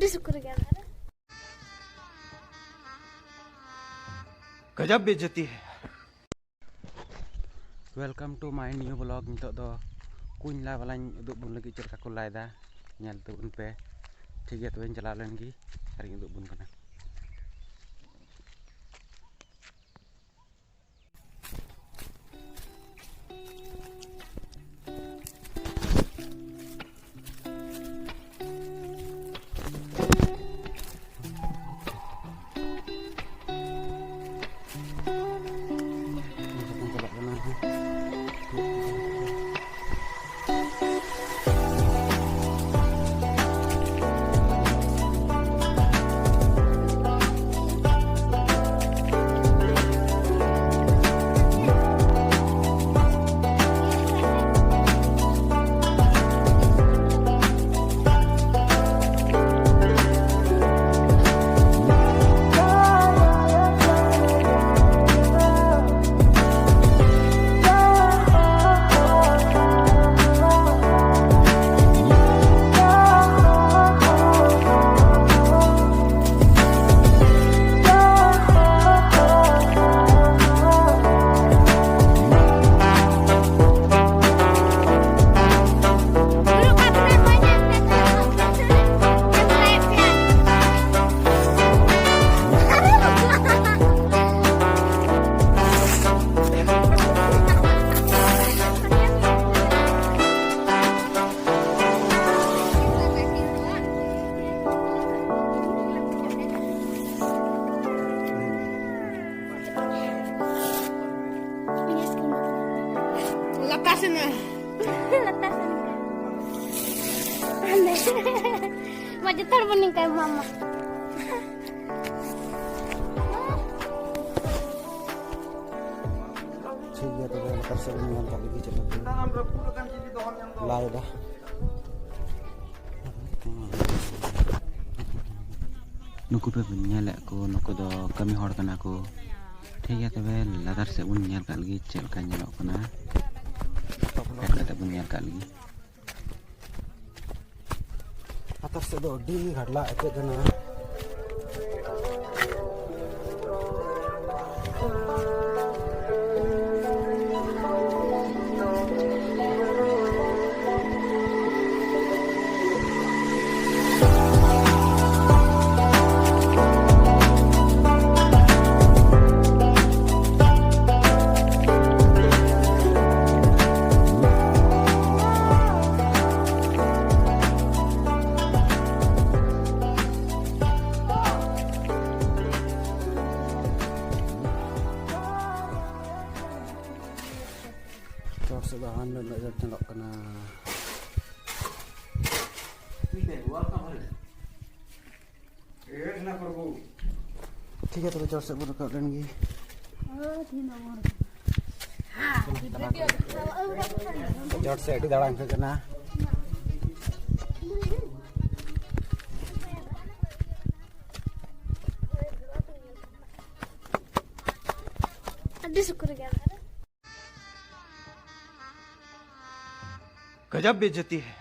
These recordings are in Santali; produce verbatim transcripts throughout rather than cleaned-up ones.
ᱟᱹᱰᱤ ᱥᱩᱠᱨᱤ ᱜᱮ ᱢᱮᱱᱟᱜᱼᱟ᱾ गजब बेइज्जती है। Welcome to my new vlog. ᱱᱤᱛᱚᱜ ᱫᱚ ᱠᱩᱧ ᱞᱟ ᱵᱟᱞᱟᱧ ᱩᱫᱩᱜ ᱵᱚᱱ ᱞᱟᱹᱜᱤᱫ ᱪᱮᱫ ᱞᱮᱠᱟ ᱠᱚ ᱞᱟᱭᱫᱟ, ᱧᱮᱞ ᱛᱟᱵᱚᱱ ᱯᱮ᱾ ᱴᱷᱤᱠ ᱜᱮᱭᱟ, ᱛᱚᱵᱮᱧ ᱪᱟᱞᱟᱣ ᱞᱮᱱ ᱜᱮ ᱟᱨᱤᱧ ᱩᱫᱩᱜ ᱵᱚᱱ ᱠᱟᱱᱟ᱾ ᱞᱟᱛᱟᱨ ᱥᱮᱱ᱾ ᱞᱟᱛᱟᱨ ᱥᱮᱱ᱾ ᱢᱟ ᱡᱚᱛᱚ ᱦᱚᱲ ᱵᱚᱱ ᱱᱤᱝᱠᱟᱭ ᱢᱟ, ᱢᱟ᱾ ᱴᱷᱤᱠ ᱜᱮᱭᱟ, ᱛᱚᱵᱮ ᱞᱟᱛᱟᱨ ᱥᱮᱫ ᱵᱚᱱ ᱧᱮᱞ ᱠᱟᱜ ᱞᱮᱜᱮ ᱪᱮᱫ ᱞᱮᱠᱟ ᱠᱚ ᱞᱟᱭ ᱮᱫᱟ᱾ ᱱᱩᱠᱩ ᱯᱮ ᱧᱮᱞᱮᱫ ᱠᱚ, ᱱᱩᱠᱩ ᱫᱚ ᱠᱟᱹᱢᱤ ᱦᱚᱲ ᱠᱟᱱᱟ ᱠᱚ᱾ ᱴᱷᱤᱠ ᱜᱮᱭᱟ, ᱛᱚᱵᱮ ᱞᱟᱛᱟᱨ ᱥᱮᱫ ᱵᱚᱱ ᱧᱮᱞ ᱠᱟᱜ ᱞᱮᱜᱮ ᱪᱮᱫ ᱞᱮᱠᱟ ᱧᱮᱞᱚᱜ ᱠᱟᱱᱟ᱾ ᱯᱷᱮᱰ ᱠᱟᱛᱮ ᱵᱚᱱ ᱧᱮᱞ ᱠᱟᱜ ᱞᱮᱜᱮ᱾ ᱞᱟᱛᱟᱨ ᱥᱮᱫ ᱫᱚ ᱟᱹᱰᱤ ᱜᱷᱟᱰᱞᱟ ᱟᱹᱭᱠᱟᱹᱜ ᱠᱟᱱᱟ᱾ ᱪᱚᱴ ᱥᱮᱫ ᱫᱚ ᱦᱟᱱ ᱫᱚ ᱩᱱᱟᱹᱜ ᱡᱳᱨ ᱧᱮᱞᱚᱜ ᱠᱟᱱᱟ᱾ ᱴᱷᱤᱠ ᱜᱮᱭᱟ, ᱛᱚᱵᱮ ᱪᱚᱴ ᱥᱮᱫ ᱵᱚᱱ ᱨᱟᱠᱟᱵ ᱞᱮᱱ ᱜᱮ᱾ ᱪᱚᱴ ᱥᱮᱫ ᱟᱹᱰᱤ ᱫᱟᱬᱟᱱ ᱟᱹᱭᱠᱟᱹᱜ ᱠᱟᱱᱟ᱾ ᱟᱹᱰᱤ ᱥᱩᱠᱨᱤ ᱜᱮ᱾ गजब बेइज्जती है।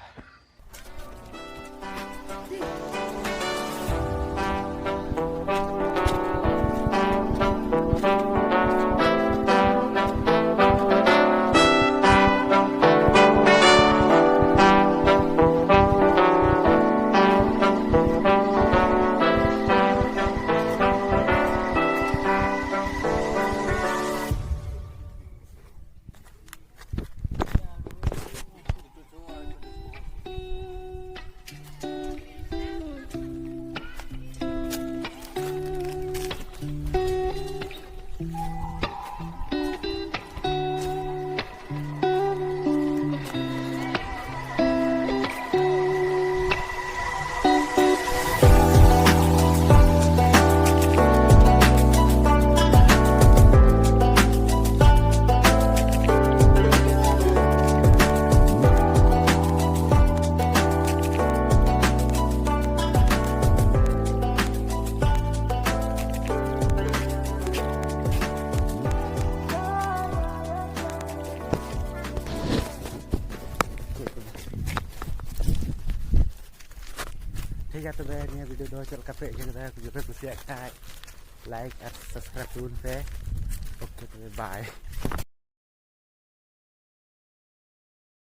ᱴᱷᱤᱠ ᱜᱮᱭᱟ, ᱛᱚᱵᱮ ᱱᱤᱭᱟᱹ ᱵᱷᱤᱰᱤᱭᱳ ᱫᱚ ᱪᱮᱫ ᱞᱮᱠᱟ ᱯᱮ ᱟᱹᱭᱠᱟᱹᱣ ᱠᱮᱫᱟ? ᱡᱩᱫᱤ ᱯᱮ ᱠᱩᱥᱤᱭᱟᱜ ᱠᱷᱟᱡ ᱞᱟᱭᱤᱠ ᱟᱨ ᱥᱟᱵᱥᱠᱨᱟᱭᱤᱵ ᱛᱟᱵᱚᱱ ᱯᱮ᱾ ᱳᱠᱮ, ᱛᱚᱵᱮ ᱵᱟᱭ᱾